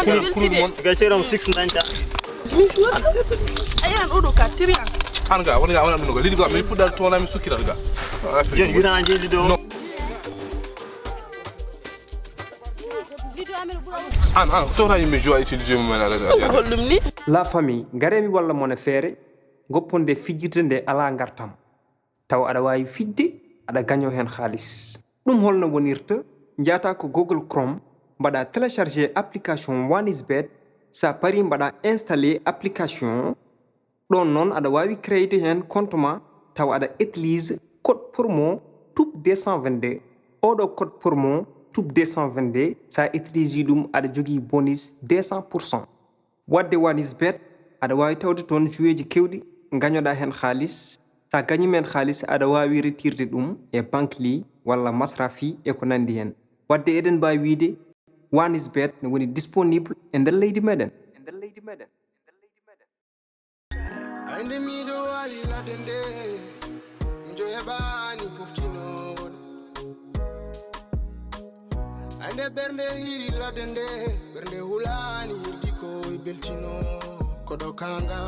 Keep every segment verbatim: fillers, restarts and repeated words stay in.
Kulol kulol mon. Ga ceeram six dañta. Ayan oɗo ka tiriyan. An ga wona ga wona ɗum ga lidi ga min fuɗɗal toona min sukkiral ga. Jen yurana jeeli ɗo. No. An an tawta yimɓe jowa utilisé mumen ala. Holɗum ni? La famille, ngaree mi walla mon e feere, gopponde fijirde nde alaa ngartam. Tawa aɗa waawi fijde, aɗa gañoo heen haalis. Ɗum holno wonirta? Njaata ko Google Chrome, mbaɗa télécharger application One is Bet. Sa pari mbaɗa installer application. Ɗoon noon aɗa waawi créer heen compte ma, tawa aɗa utilise code promo tube deux cent vingt-deux. Oɗo code promo tube deux cent vingt-deux, sa utilise ɗum aɗa jogii bonus deux cent pour cent. Wadde One is Bet, aɗa waawi tawde toon joueeji keewɗi, ngañoɗaa heen haalis. Sa gañiima heen haalis, aɗa waawi retirde ɗum e Bankly walla Masrafi e ko nanndi heen. Wadde eɗen mbaawi wiyde One is Bet ne woni disponible e nder leydi meɗen. Aynde miijo waali ladde nde, miijo heɓaani poftinoowo ɗum. Aynde ɓernde hiiri ladde nde, ɓernde hulaani hirdi ko e beltino. Koɗo kaŋŋa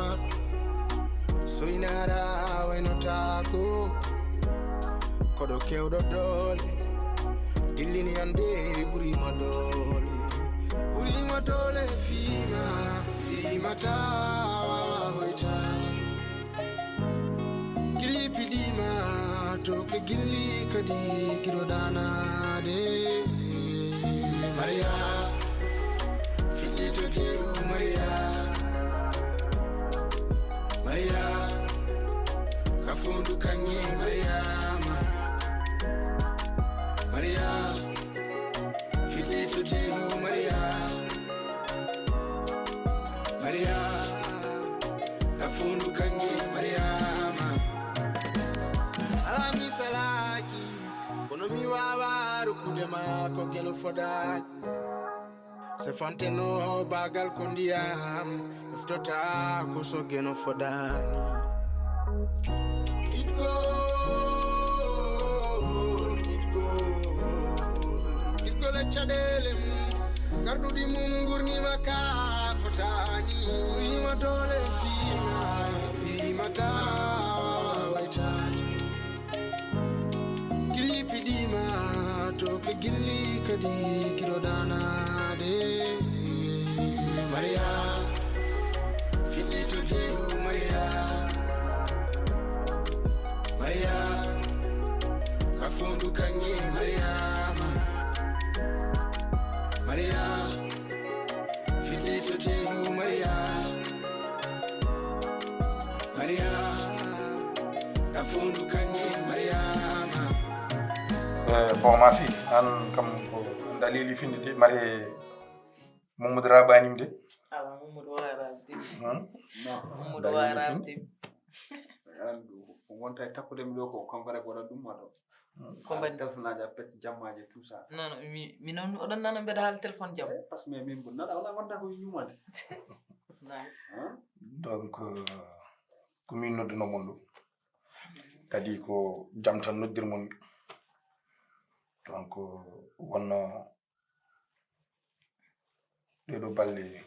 soynara waynotaako. Koɗo keewɗo doole, dillini annde ɓuriima doole. Ɓuriima doole fiima, fiima taa waawa hoytaade. Gilli piɗiima, tooke gilli kadi giɗo daanaade. Mariya, fiɗɗi to teewu Mariya. Mariya, ka fondu kaŋŋe Mariyaama. Mariya, fiɗɗi to teewu Mariya. Mariya, ka fondu kaŋŋe Mariyaama. Alaa mi salaaki, kono mi waawaa rokkude ma ko geno fodaani. Sefanteno baagal ko ndiyam, eftota ko so geno fodaani. Itgo, itgo, itgo le caɗeele mum, garɗuɗi mum ngurnima ka fotaani. Uyima doole fiima, fiima taa waawa waytaade. Gilli piɗiima, tooke gilli kadi giɗo daanaade. Mariya, fiɗɗi to teewu Mariya. Mariya, ka fondu kaŋŋe Mariyaama. Mariya, fiɗɗi to teewu Mariya. Mariya, ka fondu kaŋŋe Mariyaama. Eh, bon, ma fille, an kam ko dalili finde de, mari Mamadou Rabani de. Ala Mamadou wala Rabdi. Hmm? Mamadou wala Rabdi. An ko wonta e tappude mi ɗo ko kanko rek waɗa ɗum waɗo. Ko mbaɗi? Téléphone aji a pet jammaaji tout ça. Non, non, mi, mi noon oɗon nana mbeɗa haala téléphone jam. Eh, parce que min mbo nana wala wonta ko yumade. Nice. Hein? Donc, euh, ko min nodduno mon ɗum. Kadi ko jam tan noddir mon. Donc, wonno ɗeɗo balle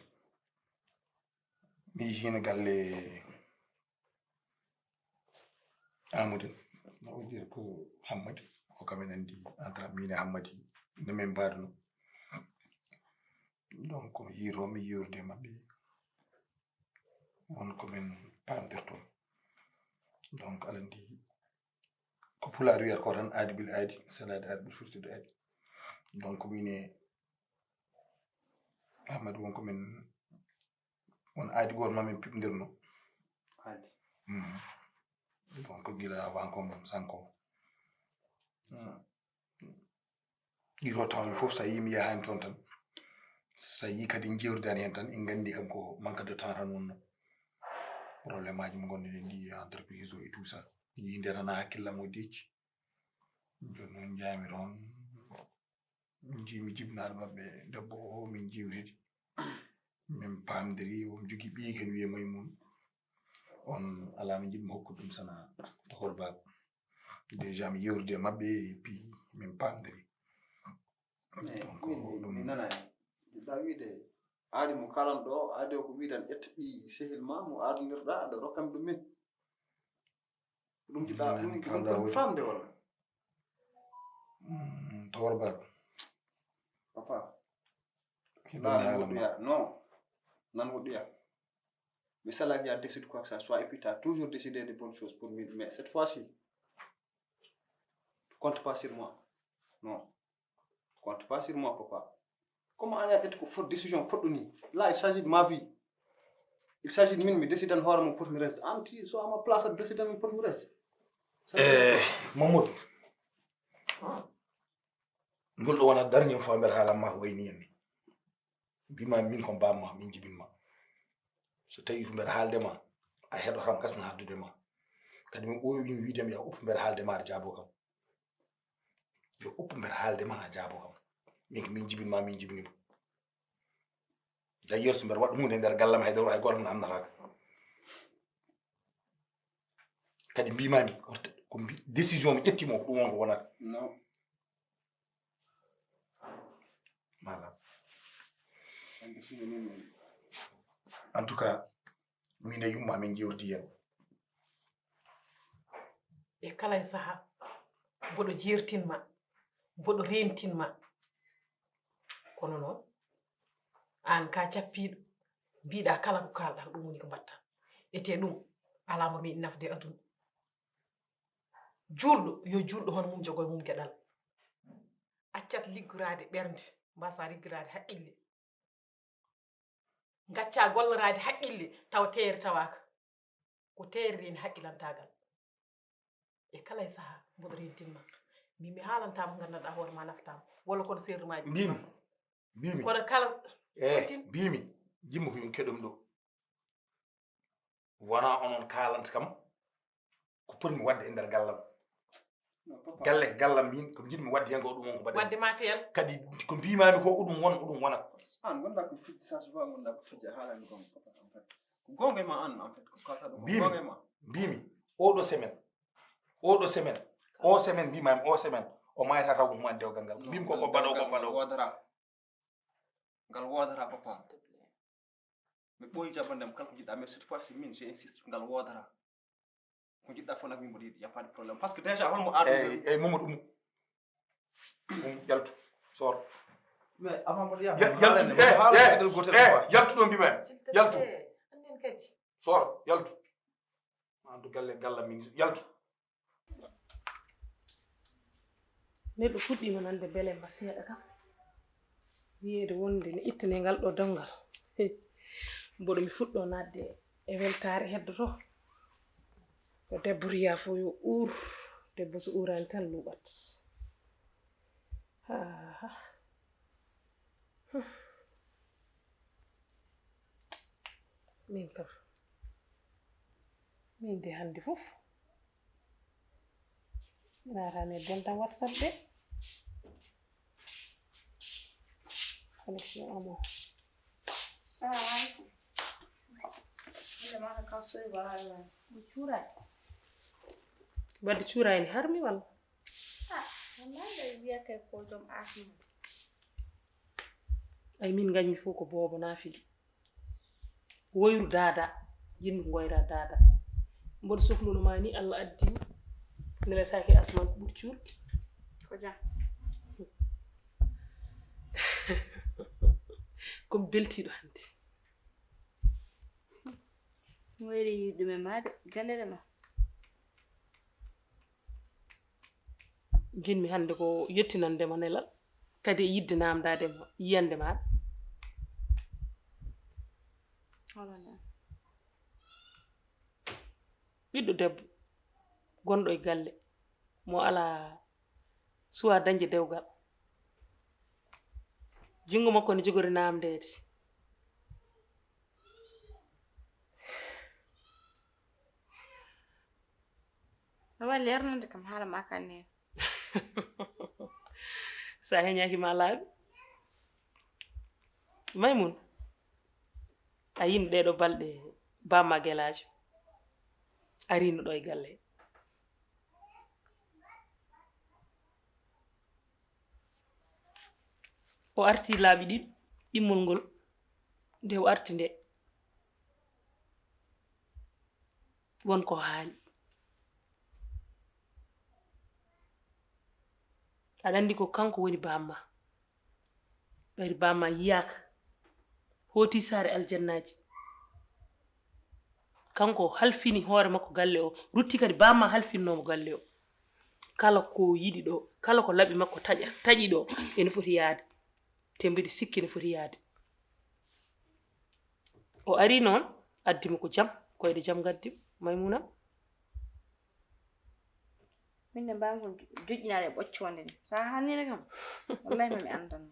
mi yihino galle Amadou, on va dire ko Hammadi, ko kamen andi entre min e Hammadi no min mbaɗno. Donc mi yiiro mi yiirude maɓɓe won ko min pamdirto. Donc aɗa andi ko pulaar wiyata ko tan aadi bil aadi, salaade aadi ɓuri firtude aadi. Donc min e Amadou won ko min won aadi gooto ma min piɓndirno. Aadi. Mhm. Donc gila avant ko mon sanko. Ɗiɗo temps fof so a yii mi yahaani toon tan, so a yii kadi en jeewtidaani heen tan en nganndi kam ko manque de temps tan wonno. Problème aji mo ngonnoɗen ndi entreprise o e tout ça, yii nde tan a hakkillam o decci. Jooni noon njaymi toon. Min njiimi jibnaaɗo maɓɓe debbo o, min njiwtidi. Min paamdiri, omo jogii ɓiyi ken wiyee Maymuun. On alaa min njiɗmi hokkude ɗum sana tokor baaba. Déjà mi yeewtidi e maɓɓe et puis min paamdiri. Donc ɗum mi nana jiɗɗa wiide Aadi mo kalan ɗo, aadi o ko wiidan ƴetta ɓii sehil ma mo aadonirɗa, aɗa rokkam ɗum min. Ko ɗum jiɗɗa, ɗum ko ɗum famde walla? Tawar ba. Papa. Nan woɗɗoya. Non. Nan woɗɗoya. Mais ça là, il a décidé quoi que ça soit. Et puis, tu as toujours décidé de bonnes choses pour lui. Mais cette fois-ci, tu comptes pas sur moi. Non. Tu comptes pas sur moi, papa. Comment aller être pour faire décision pour lui? Là, il s'agit de ma vie. Il s'agit de moi, mais décider en hors mon pour me reste. Anti, soit à ma place, décider mon pour me reste. Eh, Mamadou. Ngol ɗo wona dernier fois mbeɗa haalan ma ko wayni en ni. Mbima min ko mbamma, min jibinma. So tawi ko mbeɗa haalde ma, a heɗotam gasna haaldude ma. Kadi mi ɓooyi wiidema ya uppu mbeɗa haalde ma aɗa jaabo kam. Yo uppu mbeɗa haalde ma a jaabo kam. Min ko min jibinma, min jibinima. D'ailleurs so mbeɗa waɗa hunde nder gallam hay dawro hay gooto ne anndataka. Kadi mbimami ko décision mi ƴettimo ko ɗum won ko wonata. Non. Mala. En tout cas, min e yumma min jewtidi hen. E kala e saha mboɗo jertinma, mboɗo rentinma. Kono noon aan ka cappiiɗo, mbiɗa kala ko kaalɗa ko ɗum woni ko mbatta. Ete ɗum alaa mo meeɗi nafde aduna. Juulɗo yo juulɗo hono mum jogo e mum geɗal. Accat liggoraade ɓernde, mbasa liggoraade haqqille. Ngacca golloraade haqqille tawa teeri tawaaka. Ko teeri reeni haqqilantaagal. E kala e saha mboɗo rentinma. Min mi haalanta mo nganndanɗaa hoore ma naftaama. Walla kono seerɗu ma e ɓiɓɓe mbimi ma. mbimi Kono kala e mbimi jimmo ko keɗom ɗo. Wona onon kaalanta kam ko potmi wadde e nder gallam. Galle ko gallam min ko jiɗmi wadde hen ko ɗum won ko mbaɗen. Wadde ma teel. Kadi ko mbimami ko ko ɗum won ko ɗum wonat. An gonɗa ko fijji sa souvent gonɗa ko fijji a haalani gonga papa en fait. Ko gonga e ma an en fait ko kalta ɗo ko Mbimi. Gonga e ma. Mbimi oɗo semaine oɗo semaine o semaine mbimami o semaine o mayata taw ko humani dewgal ngal mbimi ko ko baɗo ko baɗo. Wodara. Ngal wodara papa. Mi ɓooyi jaɓande am kala ko jiɗɗa mais cette fois ci min je insiste ngal wodara. Ko jiɗɗa fof nak min mboɗo yiɗi y a pas de problème parce que déjà holmo aɗa Eyyi eyyi Mamadou Oumou. Oumou ƴaltu soor. Mais avant mboɗo Ya- Yaltu eh eh eh yaltu ɗo mbimami. Yaltu. Soor yaltu. Andu galle galla min yaltu. Neɗɗo fuɗɗiima nande belemma seeɗa kam. Wiyeede wonde mi ittane ngal ɗo donngal. Mboɗo mi fuɗɗo naatde e weltaare heddoto. Ko debbo riya fof yo uur. Debbo so uuraani tan luuɓat. Haa. Min kam. Min de hannde fof. Mi naatani e dental WhatsApp de. Connexion amoo. Salamu alaikum. Inde maɗa kan soyi wala Allah. Mo cuuray. Wadde cuuray ne harmi walla? Ah, wallahi ɗo wiyata ko joom asma. Ay min gañmi fof ko boobo naafigi. Woyru daada, jinmi ngoyra daada. Mboɗo sokluno ma ni Allah addi nelataake asman ko ɓuri cuurki. Ko jam. Komi beltiiɗo hannde. Wayri ɗume maade gallere ma. Jinmi hannde ko yettinande ma nelal kadi e yidde namdade ma yiyande ma. Hono noon. Ɓiɗɗo debbo gonɗo e galle mo ala suwa dañde dewgal. Junngo makko ne jogori namdeede. Awa leernande kam haala ma kan neen. Sa heñaki ma laaɓi. Maymun, a yino ɗeɗo balɗe bamma gelaajo arino ɗo e galle. O arti laaɓi ɗiɗi ɗimmol ngol. Nde o arti nde, won ko haali. Aɗa anndi ko kanko woni bamma. Ɓayri bamma yiyaaka. Hooti saare aljannaaji. Kanko halfini hoore makko galle o, rutti kadi bamma halfinnoomo galle o. Kala ko yiɗi ɗo, kala ko laɓi makko taƴa, taƴi ɗo, ene foti yaade. Te mbiɗa sikki ene foti yaade. O ari noon, addi mo ko jam, koyɗe jam ngaddi mo, Maymuna. Min ne mbaawmi ko joƴƴinaade e ɓoccoonde ni. So a haalniino kam, wallahi ma mi anndan.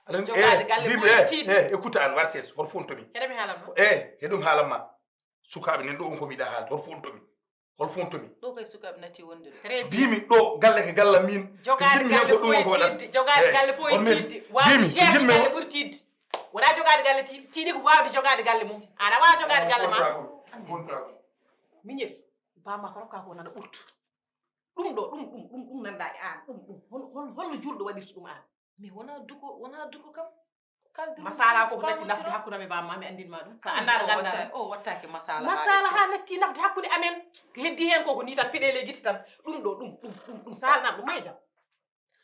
Aɗa jogaade galle ɓuri tiiɗde. E kuta an warses, hol fontomi? Heɗa mi haalan ma. E heɗum haalan ma. Sukaaɓe nen ɗo on ko miɗa haalde, hol fontomi? Hol fontomi? Ɗo kay sukaaɓe natti wonde ɗo. Très bien. Bimi ɗo galle ke galla min. Jogaade galle fof e tiiɗde. Jogaade galle fof e tiiɗde. Waawde gérde galle ɓuri tiiɗde. Wona jogaade galle tiiɗi, tiiɗi ko waawde jogaade galle mum. Aɗa waawa jogaade galle ma. Miñel, bamma ko rokka ko nana ɓurtu. Ɗum ɗo, ɗum ɗum ɗum ɗum nanɗa e an, ɗum ɗum hol hol holno julɗo waɗirta ɗum an? Mais wona duko, wona duko kam. Kaldi masala ko natti nafde hakkunde amen bamma, mi andin ma ɗum. Sa annda ɗo ganda o wattake masala. Masala ha natti nafde hakkunde amen. Ko heddi hen ko ko ni tan peɗele gitti tan. Ɗum ɗo ɗum ɗum ɗum ɗum salna ɗum ma e jam.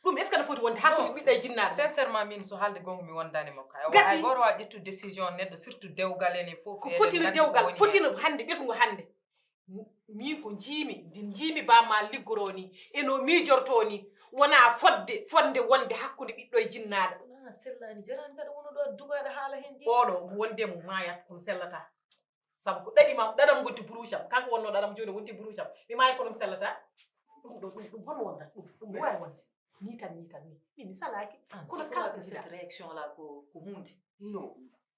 Ɗum est ce que no foti wonde hakkunde ɓiɗɗo e jinnaɗo? Sincèrement min so haalde gonga mi wondani makko. Ay gasi. Ay goro wa ƴettu décision neɗɗo surtout dewgal en e fof. Ko fotino dewgal, fotino hande ɓesngu hande. Min ko njiimi, ndi njiimi bamma liggoroo nii, e no miijortoo nii, wonaa fodde, fodde wonde hakkunde ɓiɗɗo e jinnaaɗo. Wonaa sellaani, jaraani mbeɗa wona ɗo aɗa dugaa aɗa haala heen ƴeew. Oɗo wondemo maayat kono sellataa. Sabu ko ɗaɗi ma, ɗaɗam wonti buruucam. Kanko wonnoo ɗaɗam jooni wonti buruucam. Mi maayat kono mi sellataa. Ɗum ɗo ɗum ɗum hono wondat ɗum, ɗum no waawi wonde. Nii tan nii tan nii. Min mi salaaki. Kono kala ko jiɗaa. Cette réaction là ko ko huunde. Non.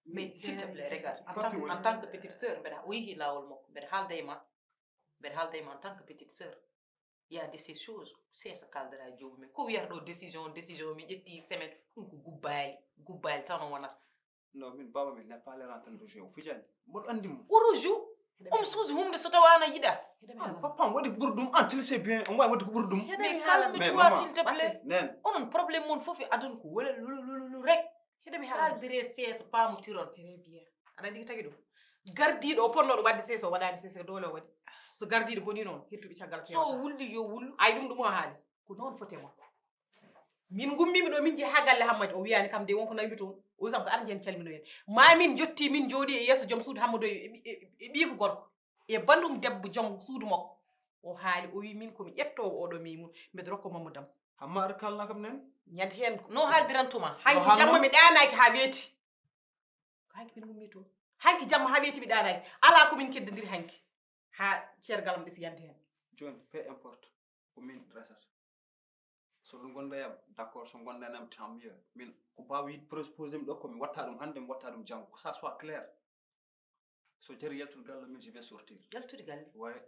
Mais s'il te plaît, regarde, en tant, en tant que petite sœur, mbeɗa o yehi laawol makko, mbeɗa haalda e ma, mbeɗa haalda e ma en tant que petite sœur. Il y a de ces choses, seesa kaldara e joomum en. Ko wiyata ɗo décision, décision, mi ƴetti semaine, ɗum ko gubbaali, gubbaali tan o wonata. Non, min baba min n'est pas le rentré de jouer, o fijani. Mboɗo andi mo. O rejoue, omo suusi humde so tawa ana yiɗa. An papa am waɗi ko ɓuri ɗum, an tu le sais bien, omo wawi waɗi ko ɓuri ɗum. Mais calme toi s'il te plaît. Nen. Onon problème mon fof e aduna ko wala lulu lulu rek. Hiɗa mi haala. Kaldire seeso paamotiron. Très bien. Aɗa andi ko tagi ɗum? Gardiiɗo o ponnoɗo waɗde seeso o waɗani seeso ko doole o waɗi. So gardiiɗo boni noon, hettuɓe caggal so o wulli yo wullu. Ay ɗum ɗum o haali. Ko noon foti e makko. Min ngummimi ɗo min jeehi ha galle Hammadi o wiyani kam de wonko nawi toon. O wi kam ko ar njen calminoyen. Ma min jotti min jooɗi e yeeso joom suudu Hammadi o e ɓi- e- e ɓiyko gorko. E bandum debbo joom suudu makko. O haali o wi min komi ƴettowo oɗo mi mun mbeɗa rokko Mamadou Dam. Hamma aɗa kalna kam nen? Ñande heen ko no haaldirantuma. Hanki jamma mi ɗaanaaki haa weeti. Ko hanki min ngummi toon. Hanki jamma haa weeti mi ɗaanaaki. Alaa ko min keddondiri hanki. Haa ceergal am ɗesi yande heen. Jooni, peu importe, ko min resata. So ɗum gonɗo yam, d'accord, so gonɗo en am, tant mieux. Min, ko baawa yiɗ proposé mi ɗo, ko mi watta ɗum hannde, mi watta ɗum janngo. Que ça soit clair. So jari yaltude galle min, je vais sortir. Yaltude galle? Ouais.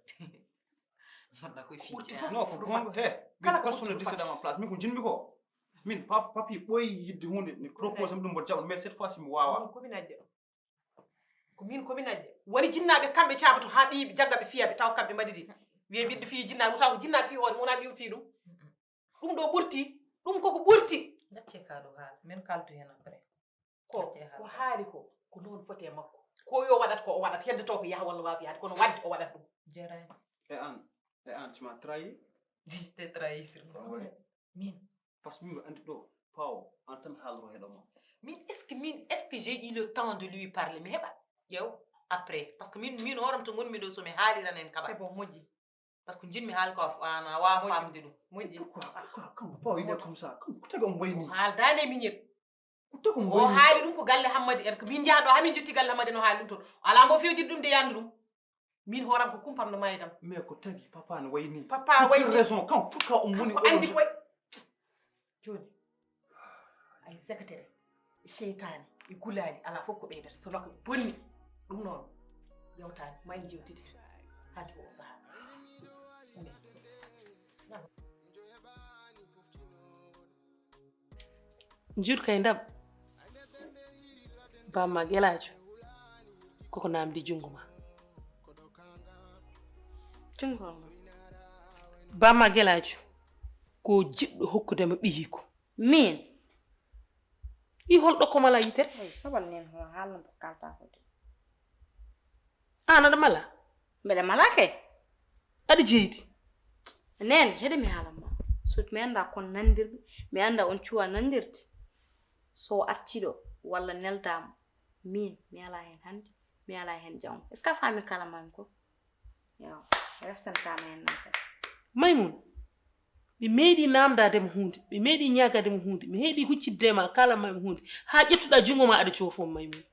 Mbaɗɗa koye fitte. Non, ko gonga he. Min personne décide à ma place. Min ko jinmi ko. Min papi ɓooyi yidde hunde mi propose mi ɗum mboɗo jaɓa mais cette fois ci mi wawa. Ko min ajja. Ko min ko min ajja. Woni jinnaɓe kamɓe cabato ha ɓiyiɓe jaggaɓe fiyaɓe taw kamɓe mbaɗidi. Wiye ɓiɗɗo fi jinnaɗo mutaw ko jinnaɗo fi hoore mum wona ɓiyum fi ɗum. Ɗum ɗo ɓurti, ɗum koko ɓurti. Gacce ka ɗo haala min kaldu hen après. Ko ko haali ko ko noon foti e makko. Ko yo waɗat ko o waɗat heddoto ko yaha walla waasi yaade kono wadde o waɗat ɗum. Jarani. E an, e an tu m'as trahi? Jiste trahi sur quoi? Min. Parce que min andi ɗo pawo an tan haalro heɗo ma. Min est ce que min est ce que j'ai eu le temps de lui parler mi heɓa ƴeew après parce que min min hooram to gonmi ɗo somi haaliranen kaɓa. C'est bon moƴƴi. Parce que jinmi haali ko ana wawa famde ɗum. Moƴƴi. Pourquoi pourquoi kanko pawo yiɗa comme ça kanko ko tagi omo wayni? Haaldani e miñel. Ko tagi omo wayni? O haali ɗum ko galle Hammadi en ko min njaha ɗo hamin jotti galle Hammadi en o haali ɗum toon. Ala mbo fewjide ɗum de yande ɗum. Min hooram ko kumpam no maydam. Mais ko tagi papa no wayni? Papa wayni. Raison kanko pourquoi omo woni? Kanko andi koy. Jooni. Ay sekatere e seytaane e gulaali alaa fof ko ɓeydata so lako bonni. Ɗum noon yewtaani ma en jewtide hade oo sahaa. Juut kay ndab bamma gelaajo koko namdi junngo ma. Junngo ma. Bamma gelaajo ko jiɗɗo hokkudema ɓiyiiko. Min Ɗi hol ɗo ko mala yitere? Ay, sabal nen hono haalno mbo kalta ko de. Aan aɗa mala? Mbeɗa mala kay. Aɗa jeydi? Nen, heɗe mi haala ma. So mi annda kon nandirɓe, mi annda on cuwa nandirde. So artiiɗo walla neldaama, min mi ala heen hannde, mi ala heen janngo. Est-ce que a faami kala mami ko? Yo, reftantaama heen noon kadi. Maymun, mi meeɗi naamndaade mo huunde, mi meeɗi ñaagaade mo huunde, mi heeɗi huccitde e ma, kaalan ma mi huunde, haa ƴettuɗaa junngo ma aɗa coofoo Maymun.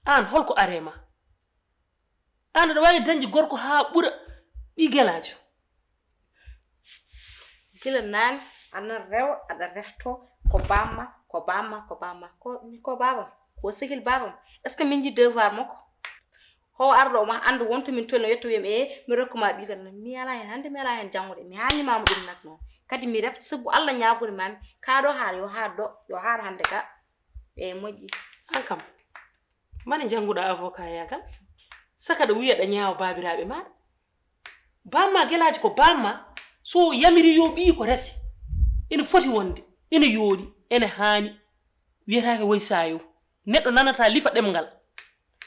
Aan, holko aree ma? Aan aɗa waawi dañde gorko haa ɓura ɓii gelaajo. Gila naane, aɗa rewa, aɗa refto, ko bamma, ko bamma, ko bamma, ko, ko babam, ko sigil babam. Est-ce que min nji devoir makko? Ho arɗo ma anndu wonto min tolno yetto wiyam, e mi rokku ma ɓigal, mi ala heen hannde, mi ala heen janngo de, mi haalni ma mo ɗum nak noon. Kadi mi refto sabu Allah ñaagude mami, kaa ɗo haala yo haa ɗo, yo haa hannde ka. E moƴƴi. Aan kam, mane njannguɗaa avocat yaagal? Saka ɗo wiya ɗa ñaawa baabiraaɓe maaɗa. Bamma gelaajo ko bamma, so yamiri yo ɓiyi ko resi. Ina foti wonde, ina yooɗi, ina haani. Wiyetaake woy saayo. Neɗɗo nanata lifa ɗemngal.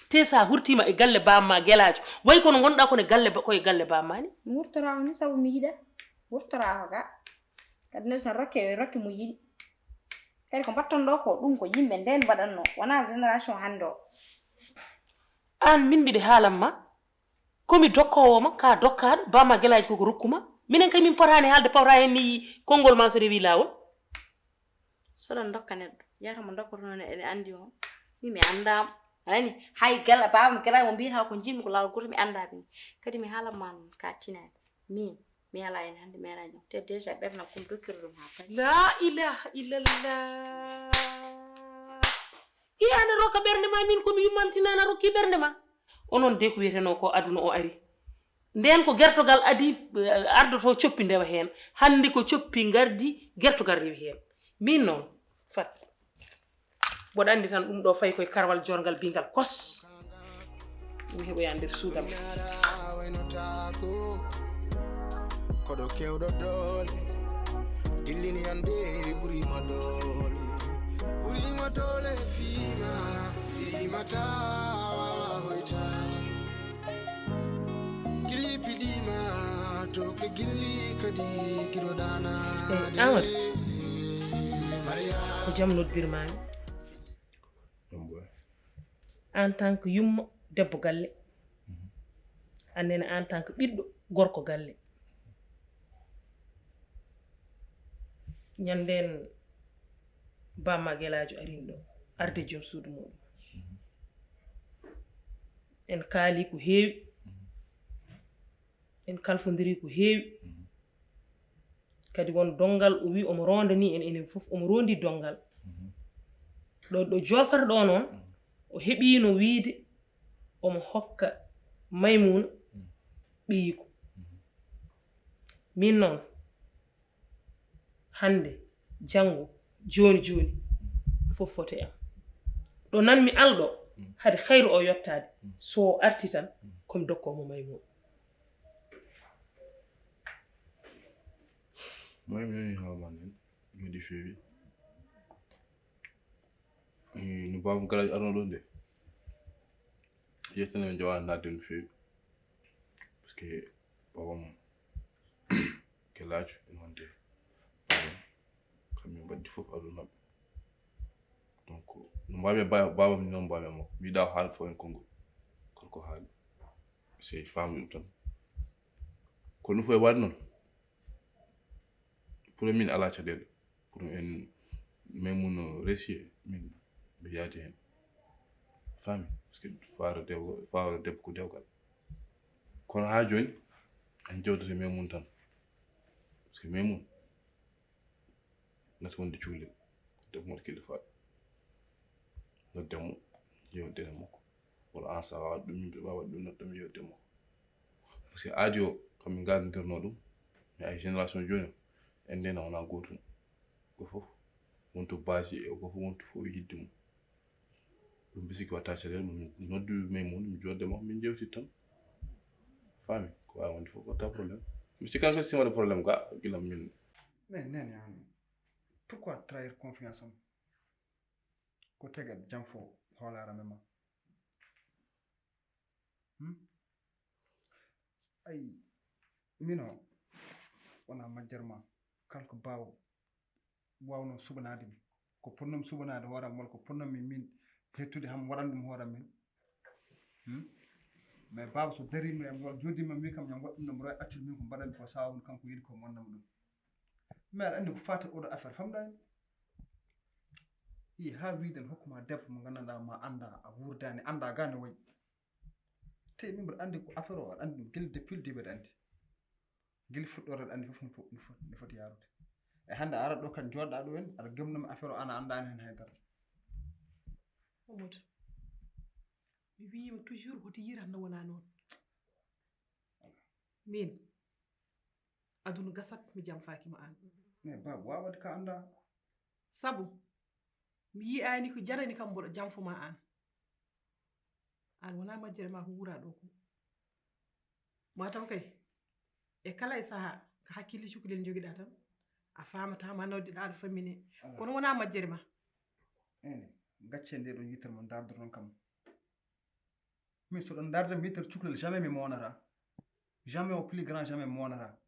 Te sa hurtiima e galle bamma gelaajo, way kono ngonɗaa kono e galle ba-, ko e galle bamma ni. Mi wurtoraa o ni sabu mi yiɗa. Wurtoraa o ga. Kadi ne so rokke, rokke mo yiɗi. Kadi ko mbatton ɗo ko ɗum ko yimɓe nden mbaɗatno, wonaa génération hannde o. Aan min mbiɗa haalan ma, ko mi dokkoowo ma, ka dokkaaɗo, bamma gelaaji koko rokku ma. Minen kay min potaani haalde pawta heen ni konngol ma so rewi laawol. So ɗon dokka neɗɗo, yata mo dokkotono ne ene anndi on. Min mi anndaa mo. A nani? Hay gala, baba mo gala mo mbiyata ko njimmi ko laawol gooto mi anndaa ɓe. Kadi mi haalan ma noon ka tinaani. Min, mi alaa heen hannde, mi alaa heen janngo. Te déjà ɓernam ko mi dokkiri ɗum haa payi. La ilaha illallah. I ana rokka ɓernde ma, min ko mi yummantina ana rokki ɓernde ma. Onon de ko wiyetenoo ko aduna o ari. Ndeen ko gertogal adi, eh, ardoto coppi ndewa heen. Hannde ko coppi ngardi, gertogal rewi heen. Min noon, fat. Mboɗo anndi tan ɗum ɗo fayi koye karwal jorngal bingal kos. Mi heɓoya nder suudam. Koɗo kewɗo doole, dillini hannde ɓurima doole. Ɓurima doole fiima, fiima ta wawa hoytaade. Gilli piɗima, to ke gilli kadi giroɗana. Eh, Amar. Ko jam noddirmaami? Jam boy. En tant que yumma, debbo galle. Mhm. Annene en tant que ɓiɗɗo, gorko galle. Ñanden bamma gelaajo arin ɗo, arde joom suudu muɗum. Mhm. En kaali ko heewi. Mhm. En kalfondiri ko heewi. Mhm. Kadi won donngal o wi omo rondani en, enen fof omo rondi donngal. Mhm. Ɗo, ɗo joofata ɗo noon, mhm, o heɓino wiide omo hokka Maymuna, mhm, ɓiyiiko. Mhm. Min noon, hannde, janngo, jooni jooni, fof fote am. Ɗo nanmi alɗo, mm, hade hayru o yottaade, mm, so o arti tan, mm, komi dokkoowo mo Maymuna. Maymuna nani haala ma nden, jooɗi feewi. Eh, no baaba Galadio arno ɗo nde, yettana en jawa naatde no feewi. Parce que Baaba mum, Gelaajo, ene wonde Baaba mum. Kamɓe mbaɗdi fof aduna maɓɓe. Donc, no mbaami e ba-, baaba mum, noon mbaami e makko. Mi yiɗaa haala fof heen konngol. Kanko haali. Sey faamde ɗum tan. Ko ɗum fof e waɗde noon. Pour min alaa caɗeele. Pour en, Maymuna resi, min mi yaadi heen. Faami? Parce que faaro debbo, faaro debbo ko dewgal. Kono haa jooni, en jewtata Maymuna tan. Parce que Maymuna nati wonde cukalel. Ko debbo mo kilifaaɗo. Nodden mo, yewtiden e makko. Walla aan so a waawaa ɗum, min mbiɗa waawi waɗde ɗum, nodden mo, yewtiden e makko. Parce que aadi o, kam min ngardindirnoo ɗum, mais ay génération jooni o, en ndeen wonaa gootum. Gooto fof wonto base e gooto fof wonto fof e yiɗde mum. Ɗum bisiki watta caɗeele, min noddu Maymuna, min jooɗde makko, min njewtida tan. Faami? Ko waawi wonde fof, watta problème. Mi sikkan kadi si waɗa problème ga, gila min. Mais nene, an, pourquoi trahir confiance am? Ko teget jam fo hoolaara men ma. Hmm? Ay, mino wona majjere ma. Kala ko baawo waawno suɓanaade mi. Ko ponnomi suɓanaade hooram walla ko ponnomi min hettude ham waɗan ɗum hooram min. Hmm? Mais baaba so darima e walla joddima mi kam ñam waɗɗum no mboɗo accir min ko mbaɗanmi ko sababu kanko yiɗi ko monnam ɗum. Mais aɗa anndi ko faati oɗo affaire famɗa en. Yi ha wiiden hokkuma debbo mo nganndanɗa ma annda a wurdani annda ga ne wayi. Te min mboɗo anndi ko affaire o aɗa anndi ɗum gila depuis le début aɗa anndi. Gila fuɗɗoore aɗa anndi fof no fo- no fo- no foti yarude. E hannde a arat ɗo kan joɗɗa ɗo en aɗa gemnoma affaire o ana anndani hen haydara. Mamadou, mi wiyima toujours hoto yiran no wona noon. Min aduna gasat mi jamfaki ma an. Mais baba wawade ka annda. Sabu mi yi'ani ko jarani kam mboɗo jamfo ma an. An wona majjere ma ko wuura ɗo ko. Ma taw kay e kala e saha ko hakkille cukalel jogiɗa tan a famata ma nawdiɗa aɗa fammine. Kono wona majjere ma. Ene gacce nde ɗon yitere mo dardoton kam. Min so ɗon darde mi yitere cukalel jamais mi monata. Jamais au plus grand jamais mi monata.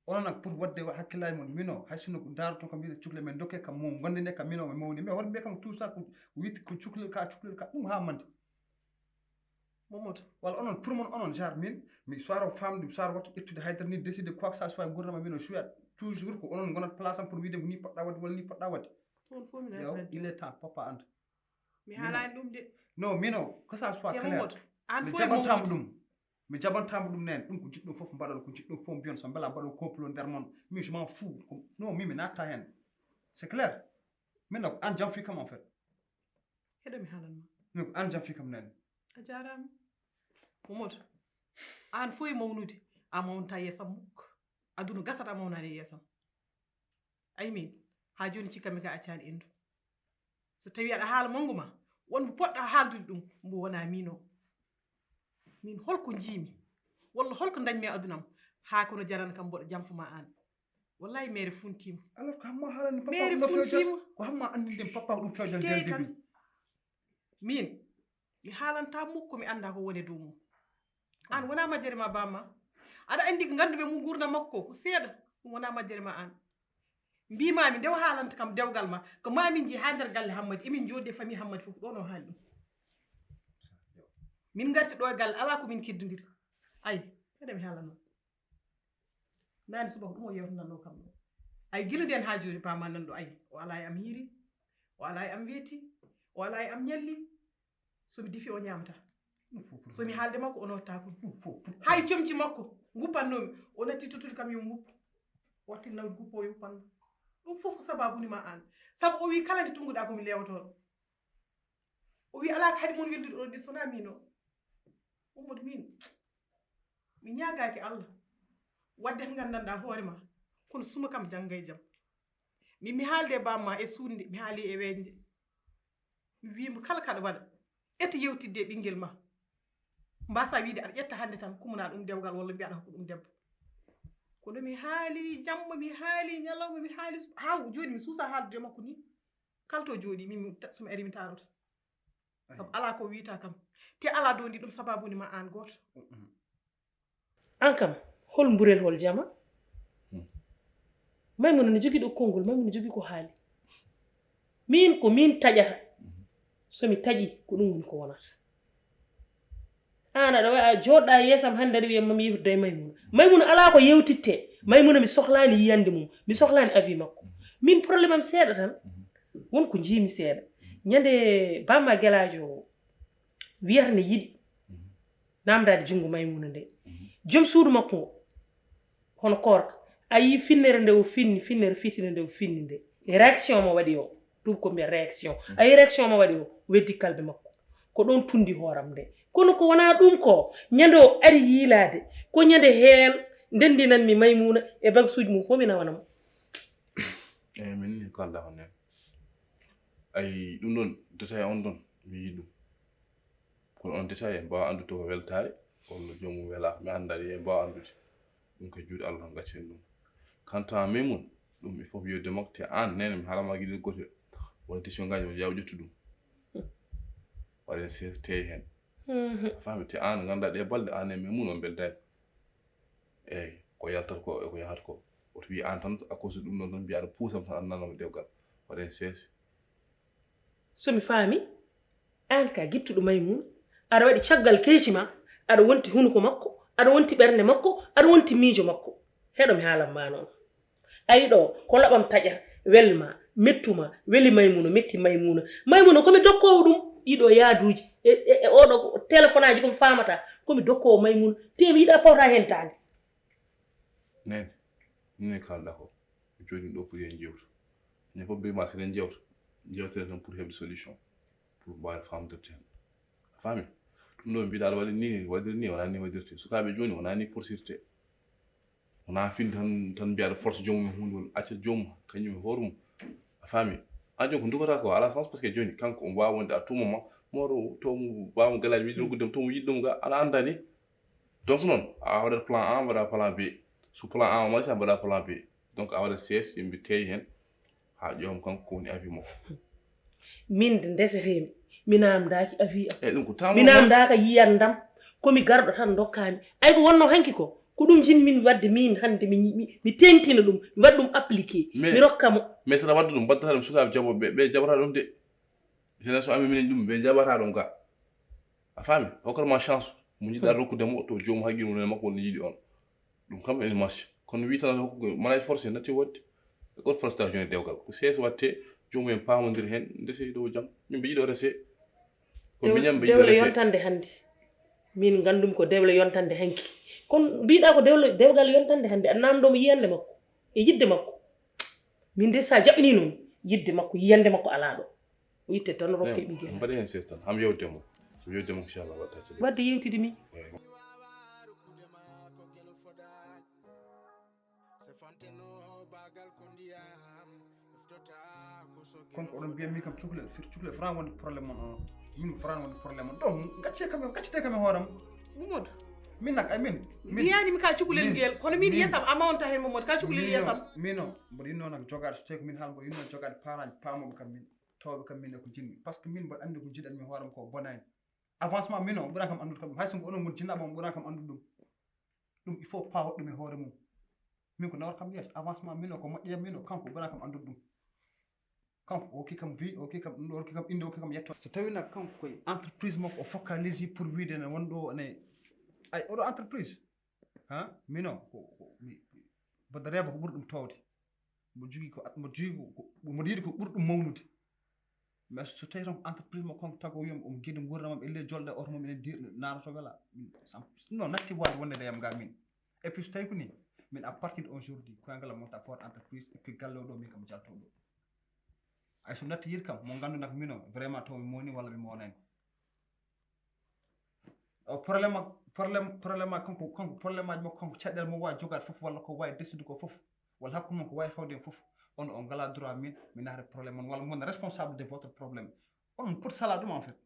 Onon nag pour wadde hakkillaji mon mino hay sinno daroton kam yitere cukalel men dokke kam mo gondine kam mino mi mawni mais wonɓe kam tout ça ko witti ko cukalel ka cukalel ka ɗum ha mande. Mamadou, walla onon pour mon onon genre min mi soir o famde mi soir wattu ƴettude haydara ni décidé quoi que ça soit gurdama mino suwat toujours ko onon gonat place am pour wiide ko ni poɗɗa wadde walla ni poɗɗa wadde. Toon fof mi Yo, naatani. Il est temps papa anta. Mi haalani ɗum de. Non mino que ça soit Te clair. Mamadou, an Mi fof e jaɓantama mawnude. Ɗum mi jaɓantama ɗum nen ɗum ko jiɗɗo fof mbaɗon ko jiɗɗo fof mbiyon so mbela mbaɗon complot nder mon min je m'en fous. Ko- non min mi natta hen. C'est clair. Min no ko an jamfi kam en fait. Heɗo mi haalan ma. Min ko an jamfi kam nen. A jarama. Mamadou, an fof e mawnude a mawnata yeesam mukko. Aduna gasata a mawnani e yeesam. Ay min ha joni cikkanmi ka accani endu. So tawi aɗa haala mangu ma wonmo poɗɗa haaldude ɗum mbo wona min o. Min holko jiimi walla holko dañmi e adunam ha kono jarana kam mboɗo jamfo ma an. Wallahi mere funtima. Alors ko hamma haalani papa Mere ɗum no fewjata. funtima. Ko hamma anndinde papa ko ɗum fewjata Tey deel tan dibi. Min mi haalanta mukko mi anda ko woni dow mum. An wona majjere ma bamma. Aɗa andi ko ganduɓe mum gurdam makko ko ko seeɗa. Ɗum wona majjere ma an. Mbimami nde o haalanta kam dewgal ma ko mamin ji ha nder galle hammadi emin jooɗi e famille hammadi fof ko ɗon o haali ɗum. Min garti ɗo e galle ala ko min keddodiri. Ay eɗemi haalano. Nani subaka ɗum o yewtananno kam ɗo. Ay gila nden ha joni pama nanɗo ay o ala e am hiiri, o ala e am weeti, o ala e am ñalli. Somi defi o ñamata. Somi haalde makko o notta kon. Hay comci makko guppannomi o natti tottude kam yo guppo. Watti nawde guppo o yuppanno. Ɗum fof ko sababuni ma an. Sabu o wi kala nde tunnguɗa komi lewotoɗo. O wi ala ko haɗi mon weldude oɗon ɗin sona min o. Ummude min mi ñaagaki allah. Wadde ko gandanɗa hoore ma kono suma kam jannga e jam. Min mi haalde e bamma e suuɗde mi haali e weeñde. Mi wimo kala kaɗa waɗa ete yewtidde e ɓinguel ma. Mbasa wiide aɗa ƴetta hannde tan kumana ɗum dewgal walla mbiyaɗa hokku ɗum debbo. Kono mi haali jamma mi haali ñalawma mi haali suba ha joni mi suusa haaldude makko ni. Kala to jooɗi min somi ari mi taarota. Sabu ala ko wiyta kam te ala dondi ɗum sababuni ma an gooto. An kam hol mburel hol jama? Maymuna no jogii ɗo konngol, maymuna jogii ko haali. Min ko min taƴata. So mi taƴi ko ɗum woni ko wonata. An aɗa wawi a joɗɗa e yeesam hannde aɗa wiya mami yewtida e maymuna. Maymuna ala ko yewtitte. Maymuna mi sohlani yiyande mum, mi sohlani avis makko. Min problème am seeɗa tan. Won ko jiimi seeɗa. Ñande bamma gelajo o wiyata ne yiɗi namdade junngo maymuna nde. Joom suudu makko ngo hono korka a yi finnere nde o finni finnere fitine nde o finni nde. Réaction mo waɗi o tuub ko mbiya réaction a yi réaction mo waɗi o weddi kalbe makko. Ko ɗon tundi hooram nde kono ko wona ɗum ko ñande o ari yiilaade ko ñande heen ndendinanmi maymuna e bagsuuji mum fof mi nawana mo. Eyi min ni ko Allah on en. Ayi ɗum ɗon détail on ɗon mi yiɗi ɗum. Kono on détail en mbaawa anndude ko weltaare walla joomum welaaka mi anndaa ɗi en mbaawa anndude. Ɗum ko juuɗe Allah tan gaccen ɗum. Kanta Maymun ɗum il faut mi yewde makko te aan neene mi haalama giɗel gootel. Woni décision ngaji o yaw ƴettu ɗum. Waɗen sees teey heen. A faami, te aan ngannduɗaa ɗee balɗe aan e Maimouna on mbeldaani. Eey, ko yaltat ko e ko yahat ko. Woto wiy aan tan, à cause de ɗum ɗoon tan, mbiya aɗa puusam tan, aɗa nanam dewgal. Waɗen sees. So mi faami, aan ka gittuɗo Maimouna, aɗa waɗi caggal keeci ma, aɗa wonti hunuko makko, aɗa wonti ɓernde makko, aɗa wonti miijo makko. Heɗo mi haalan ma noon. Ayi ɗo, ko laɓam taƴa, welma, mettuma, weli Maimouna, metti Maimouna. Maimouna, ko mi dokkoowo ɗum, ɗiɗo yaaduuji, e, e, e oɗo telefonaaji ko mi faamata, ko mi dokkoowo Maimouna, te mi yiɗa pawta heen taande. Nene, nene kaalɗa ko, jooni ɗo pour en jewtu. Ñande fof mbima seɗen jewta, jewtere tan pour heɓde solution, pour mbaawen famdirde heen. A faami? Ɗum ɗo mbiɗa aɗa waɗi ni, waɗir ni, wona ni waɗirte. Sukaaɓe jooni, wona ni porsirte. Wona finde tan, tan mbiyaɗo force joomum e huunde woni acca joomum, kañum e hoore mum. A faami? Aan jooni ko ndugata ko, alaa sens, parce que jooni kanko omo waawi wonde à tout moment, moro to mo mbaawa galaaji, wiide rokkude mo to mo yiɗi ɗum ga, ana anndani. Donc noon, a waɗat plan A, mbaɗa plan B. So plan A o marche, a mbaɗa plan B. Donc a waɗat sees, yimɓe teey heen, haa ƴeewam kanko ko woni avis makko. Min de ndesetee-mi, mi naamndaaki avis am. Eey, ɗum ko tama. Mi naamndaaka yiyannde am, ko mi garɗo tan ndokkaa-mi. Ay ko wonnoo hanki ko, ko ɗum njiɗ-mi waɗde miin hannde, mi, mi, mi teeŋtina ɗum, mi waɗa ɗum appliqué, mi rokka mo. Mais so aɗa waɗa ɗum, mbaɗataa ɗum sukaaɓe jaɓooɓe ɓe, ɓe njaɓataa ɗum de. Génération amen minen ɗum, ɓe njaɓataa ɗum ga. A faami? Hokkatma chance mo njiɗɗa rokkude mo, to joomum haqqil mum e makko woni yiɗi on. Ɗum kam ene marche. Kono wi tan aɗa hokkude, mana forcé natti woɗde. E goto forcé taw jooni dewgal. Ko sees watte, joomum en paamondir heen, ndese ɗo jam. Min mbe yiɗo rese. Ko miñam mbe yiɗo rese. Dewle yontande hannde. Min nganndum ko dewle yontande hanki. Kono mbiɗa ko dewle, dewgal yontande hannde, a naamndo mo yiyannde makko. E yiɗde makko. Min de sa jaɓɓini noon, yiɗde makko, yiyannde makko alaa ɗo. O itte tan rokke ɓiggel. Mbaɗi heen sees tan, ham yewtemo. So yewtemo inchallah waɗta tele. Wadde yewtide mi. Kon ko oɗon mbiya min kam cukalel, foti cukalel fotani wonde problème mon on. Min fotani wonde problème on. Donc gaccee kam, gaccete kam e hoore am. Mamadou. Min nak ay min. Mbiyani mi ka cukalel ngel, kono min yesam ama on tahen Mamadou ka cukalel yesam. Min o, mboɗo yinno nak jogaade so tawi ko min haala mboɗo yinno jogaade parent paamoɓe kam min. Tawɓe kam min e ko jiɗmi. Par ce que min mboɗo anndi ko jiɗanmi hoore am ko bonani. Avancement min o ɓuran kam anndude kam ɗum. Hay so ko onon ngoni jinnaɓe on ɓuran kam anndude ɗum. Ɗum il faut paawa ɗum e hoore mum. Min ko nawata kam yeeso, avancement min o ko moƴƴa yam min o, kanko ɓuran kam anndude ɗum. Kanko o hokki kam vie, o hokki kam ɗum ɗo, o hokki kam innde, o hokki kam yetto. So tawi nak kanko koye entreprise makko o focalise pour wiide ne won ɗo ne ay oɗo entreprise. Ha? Min o ko mi mboɗo reewa ko ɓuri ɗum towde. Mboɗo jogii ko mboɗo jogii ko mboɗo yiɗi ko ɓuri ɗum mawnude. Mais so tawi tan ko entreprise mo kanko tago wiyam omo gedi nguurdam am elle jolɗe oto mum enen dir naata to wela. Non natti waade wonde ndeyam ga min. Et puis so tawi ko ni min à partir de aujourd'hui koyngal am wonta fort entreprise et puis galle o ɗo min kam jalto ɗo. Ay so natti yiɗ kam mo nganndu nak mino vraiment taw mi moni walla mi monani. O problème problème problème kanko kanko problème aji makko kanko caɗɗel mo wawi jogade fof walla ko wawi décide ko fof walla hakkude mon ko wawi hewde hen fof on on ngala droit min mi naata problème on walla mon responsable de votre problème on poti sala ɗum en fait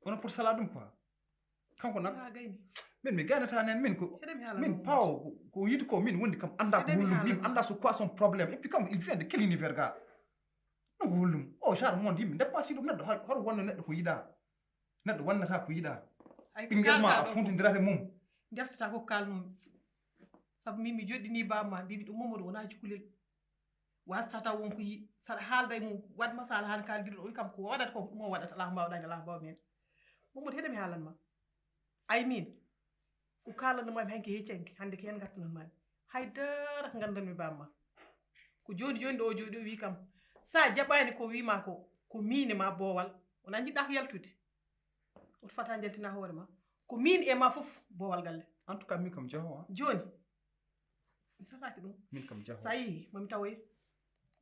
on poti sala ɗum quoi kanko nak min mi gaynata nen min ko min pawo ko yiɗi ko min wondi kam anda ko hollum min anda so quoi son problème et puis kanko il vient de quel univers ga ɗum ko hollum o genre monde yimɓe dépassé ɗum neɗɗo hoto wonno neɗɗo ko yiɗa neɗɗo wannata ko yiɗa ɓinguel ma a funtindirata mum deftata ko kalnumi sabu min mi joɗɗini bamma mbimi ɗum mamadou wona cukalel wasta taw wonko yi saɗa haalda e mum waɗ masala han kaldirɗo o wi kam ko waɗata ko ɗum o waɗata ala ko mbawɗa hen ala ko mbawmi hen mamadou heɗemi haalanma ay min ko kalanno mami hanki he canki hande ko hen gartanan mami haydara ko gandanmi bamma ko joni joni ɗo o jooɗi o wi kam sa jaɓani ko wima ko ko min e ma bowal wona jiɗɗa ko yaltude oto fata jaltina hoore ma ko min e ma foof bowal galle en tout cas min kam jahowa joni mi salaki ɗum min kam jahowa sa yeehi mami tawoye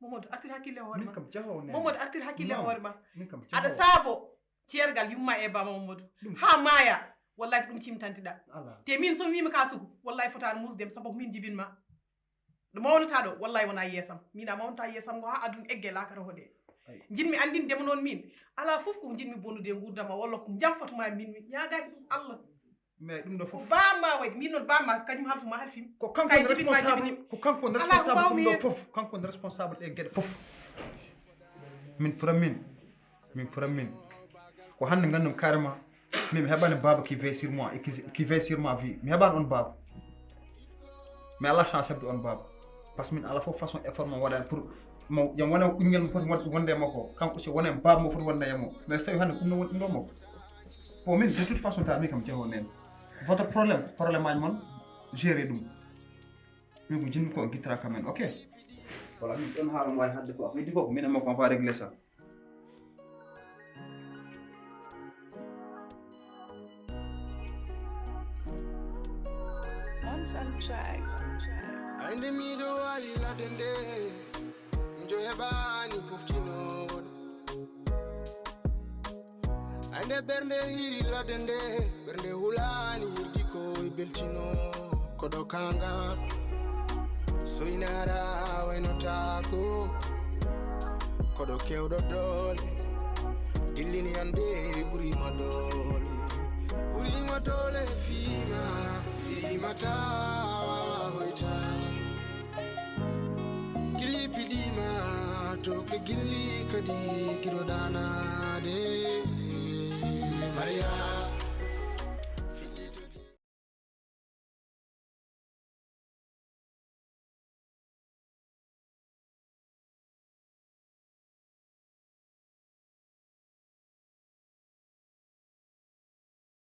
momodou artir hakkille hoore ma min kam jahowa ne momodou artir hakkille hoore ma min kam jahowa aɗa saabo ceergal yumma e bama mamadou ha maaya wallahi ko ɗum cimtantiɗa te min somi wima ka sugu wallahi fotani musdem sabu ko min jibinma ɗo mawnata ɗo wallahi wona yeesam min a mawnata yeesam ngo ha aduna egge lakara hoɗe jinmi andindema noon min ala foof ko jinmi bonude e gurdama walla ko jamfatuma min mi ñagaki ɗum allah mais ɗum ɗo fof bamma waɗi min noon bamma kañum halfuma halfim ko kanko responsable ko kanko responsable ɗum ɗo fof kanko responsable ɗe gueɗe fof min pour min min pour min Ko hannde nganndu-mi carrément, min mi heɓaani baaba qui veille sur moi et qui, qui veille sur ma vie. Mi heɓaani on baaba. Mais ala chance heɓde on baaba. Parce que min ala fof façon effort mo waɗa pour mo yam wona ɓinngel mo foti won- wonde e makko. Kanko aussi wona baaba mo foti wonde e mo. Mais so tawi hannde ɗum no woni ɗum ɗo makko. Bon, min de toute façon tawi min kam jeewo nen. Votre problème, problème aji mon, gérer ɗum. Min ko jinmi ko guittara quand même, ok? Voilà, min ɗon haala mo wawi hadde ko. Heddi ko ko min e makko on fa régler ça. On some tracks. Ande miɗo wawi ladde nde mijo heɓani poftinoɗo. Ande ɓernde hiri ladde nde ɓernde hulani hirdi ko e beltino. Koɗo kanga soynara waynotako. Koɗo kewɗo doole dillini ande ɓurima doole. Ɓurima doole fima fimata wawa hoytade. Gilli piɗima to ke gilli kadi giroɗanade. Maria.